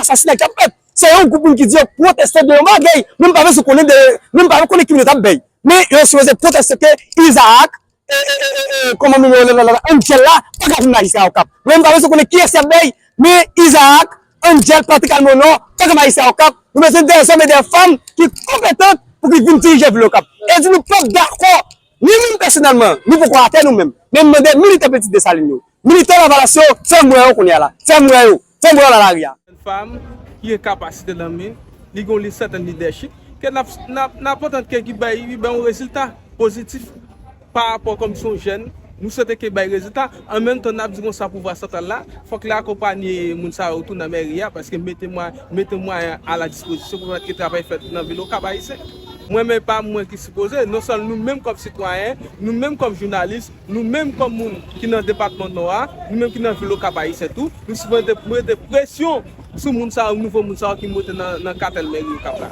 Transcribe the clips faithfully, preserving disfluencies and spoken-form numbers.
asasina k ap fèt. Se yon gwoup moun ki di yo pwoteste de yon bagay, men m pa bezwen konnen de, men m pa konnen ki moun yo t ap bay. Men yo sipoze pwoteste ke Isaac, e, e, e, e, e, kòman menm yo rele la, Angel la, pa ka vin majistra Okap. Men m pa bezwen konnen kiyès y ap bay, men Isaac, Angel, Patrick Almonor, pa ka majistra Okap. Nou bezwen de zòm e de fanm ki konpetan pou ki vin dirije vil Okap. E di nou p ap dakò, ni menm pèsonèlman, nou poko atè nou menm. Men m mande militan Pitit Desalin yo, militan Lavalas yo, fè m wè yo kounye a la. Fè m wè yo. Fè m wè yo nan lari a. Jèn fanm ki gen kapasite nan men, li gen yon sètèn lidèchip, ke n ap, n ap, n ap antann ke ki bay, li bay yon rezilta pozitif pa rapò kòm se yon jèn, nou swete ke bay rezilta. An menm tan, n ap di konsa pouvwa santral la, fòk li akonpanye moun sa yo tou nan mèri a, paske mete mwa-, mete mwayen a la dispozisyon pou pèmèt ke travay fèt nan vil Okap Ayisyen. Mwen menm pa mwen ki sipoze, non sèlman nou menm kòm sitwayen, nou menm kòm jounalis, nou menm kòm moun ki nan depatman Nò a, nou menm ki nan vil Okap Ayisyen tou, nou sipoze mete presyon sou moun sa yo, nouvo moun sa yo ki monte nan, nan katèl mèri Okap la.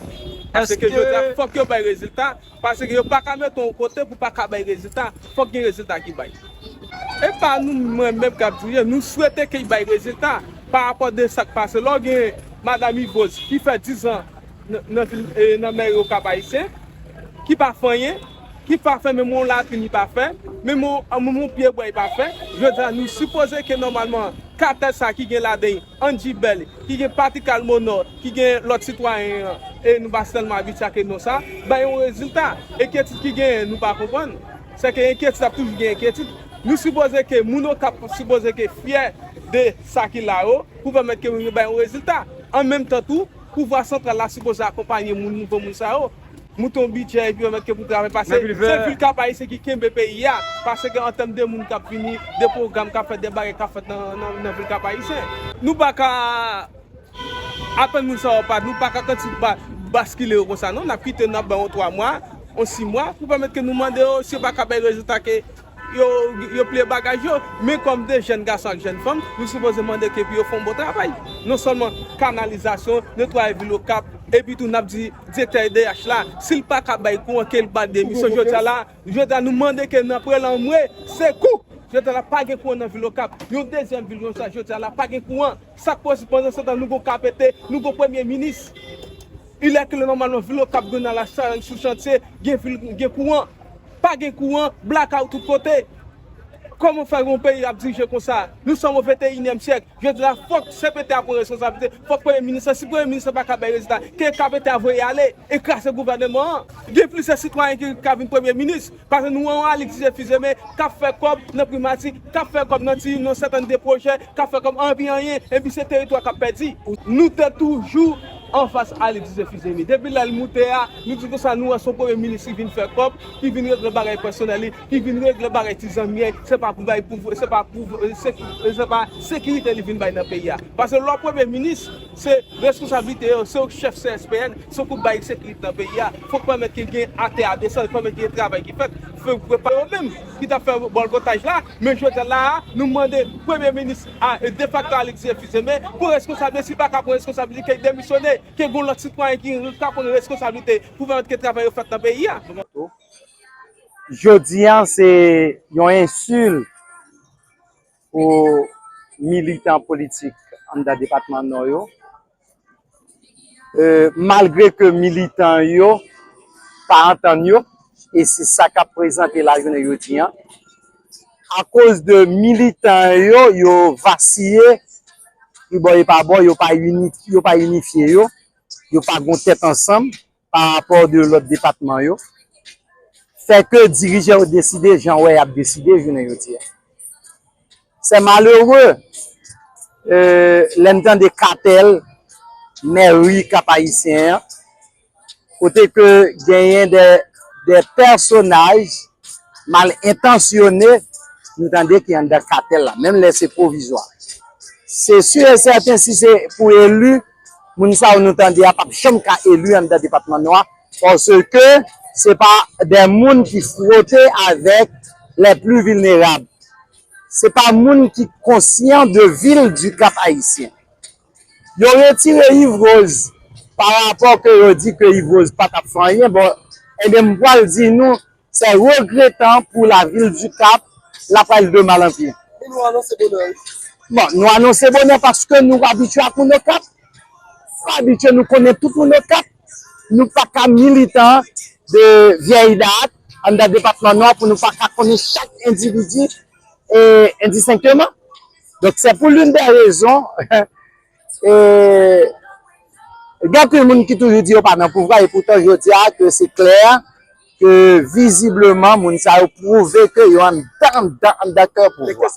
Paske jodi a, fòk yo bay rezilta, paske yo pa ka mete yon kote pou pa ka bay rezilta, fòk gen rezilta ki bay. E pa nou, mwen menm k ap dirije, nou swete ke y bay rezilta pa rapò de sa k pase. Lè w gen madanm Yvose ki fè diz an nan, nan vil, e, nan mèri Okap Ayisyen, ki pa fè anyen, ki pa fè menm yon latrin li pa fè, menm yon, menm yon pye bwa li pa fè. Jodi a, nou sipoze ke nòmalman, katèl sa ki gen ladan Andy Bell, ki gen Patrick Almonor, ki gen lòt sitwayen an, e nou pa sitèlman abitye ak non sa, bay yon rezilta. Enkyetid ki genyen, nou pa konprann. Se ke enkyetid ap toujou gen enkyetid. Nou sipoze ke moun Okap sipoze ke fyè de sa ki la yo, pou pèmèt ke yo bay yon rezilta. An menm tan tou, pouvwa santral la sipoze akonpanye moun, nouvo moun sa yo. Moute yon bidjè epi pèmèt ke pou travay pase. Se vil Kap Ayisyen ki kenbe peyi a, paske an tèm de moun k ap vini, de pwogram k ap fèt, de bagay k ap fèt nan, nan, nan vil Kap Ayisyen. Nou pa ka aprann moun sa yo pa, nou pa ka kanti ba-, baskile yo konsa non, n ap kite yo, n ap ba yo twa mwa, yon sis mwa, pou pèmèt ke nou mande yo, si yo pa ka bay rezilta ke yo, yo pliye bagaj yo. Men kòm de jèn gason ak jèn fanm, nou sipoze mande ke pou yo fè yon bon travay. Non sèlman kanalizasyon, netwaye vil Okap, epi tou n ap di direktè E D H la, si l pa ka bay kouran, ke l ba demisyon. Jodi a la, jodi a nou mande ke nan prelanmwe, sekou. Jodi a la pa gen kouran nan vil Okap. Yon dezyèm vil konsa, jodi a la pa gen kouran. Sa k posib pandan se tan nou gon K P T, nou gon premye minis. Ilè ke nòmalman vil Okap dwe nan la sa sou chantye, gen vil, gen kouran. Pa gen kouran, blakawout tout kote. Kòman fè yon peyi ap dirije konsa? Nou se o venteyinyèm syèk. Jodi la, fòk C P T a pran responsablite, fòk premye minis la, si premye minis la pa ka bay rezilta, ke K P T a voye ale e kraze gouvènman an. Gen plizyè sitwayen ki ka vin premye minis. Paske nou wè yon Alix Didier Fils-Aimé k ap fè kòb nan primati, k ap fè kòb nan ti, nan sèten de pwojè, k ap fè kòb anpi anyen, epi se teritwa k ap pèdi. Nou te toujou anfas Alix Didier Fils-Aimé. Depi lè l moute a, nou di konsa, nou wè se yon premye minis ki vin fè kòb, ki vin regle bagay pèsonèl li, ki vin regle bagay ti zanmi, se pa pou bay pou, se pa pou, se, se pa sekirite li vin bay nan peyi a. Paske lè w premye minis, se responsablite yo, se w k chèf C S P N, se w k bay sekirite nan peyi a. Fòk pèmèt ke gen atè a desann, pèmèt ke gen travay ki fèt. Fè prepare yo menm ki t ap fè bòlkotaj la. Men jodi a la a, nou mande premye minis a, e, defakto Alix Didier Fils-Aimé pran responsablite, si l pa ka pran responsablite, ke l demisyone, ke gen lòt sitwayen ki ka pran responsablite pou pèmèt ke travay yo fèt nan peyi a. Jodi a, se yon ensilt pou militan politik anndan depatman Nò yo. E, malgre ke militan yo pa antann yo, e se sa k ap prezante lajounen jodi a, akoz de militan yo, yo vasiye, tribò e pa bò, yo pa ini-, yo pa inifye yo, yo pa gon tèt ansanm pa rapò de lòt depatman yo, fè ke dirijan yo deside jan w wè y ap deside jounen jodi a. Se malere, e, lè n tande katèl mèri Kap Ayisyen an, kote ke genyen de, de pèsonaj mal entansyone, nou tande ki anndan katèl la, menm lè se pwovizwa. Se si e sèten, si se pou eli, moun sa yo nou tande a p ap janm ka eli anndan depatman Nò a, paske se pa de moun ki fwote avèk les plus vulnérables. Se pa moun ki konsyan de vil di Kap Ayisyen. Yo retire Yves Rose pa rapò ke yo di ke Yves Rose pa t ap fè anyen. Bon, ebyen, m pral di nou, c'est regrettant pour la ville du Cap, l ap pral de mal en pire. Bon, nou anonse bonè, wi. Bon, nou anonse bonè paske nou abitye ak moun Okap. Abitye, nou konnen tout moun Okap, nou pa ka militan de vyèy dat anndan depatman Nò pou nou pa ka konnen chak endividi e endistenkteman. Donk, se pou l'une des raisons, e, gen anpil moun ki toujou di yo pa nan pouvwa, e poutan, jodi a, ke se klè, ke vizibleman, moun sa yo pwouve ke yo anndan, anndan, anndan kè pouvwa.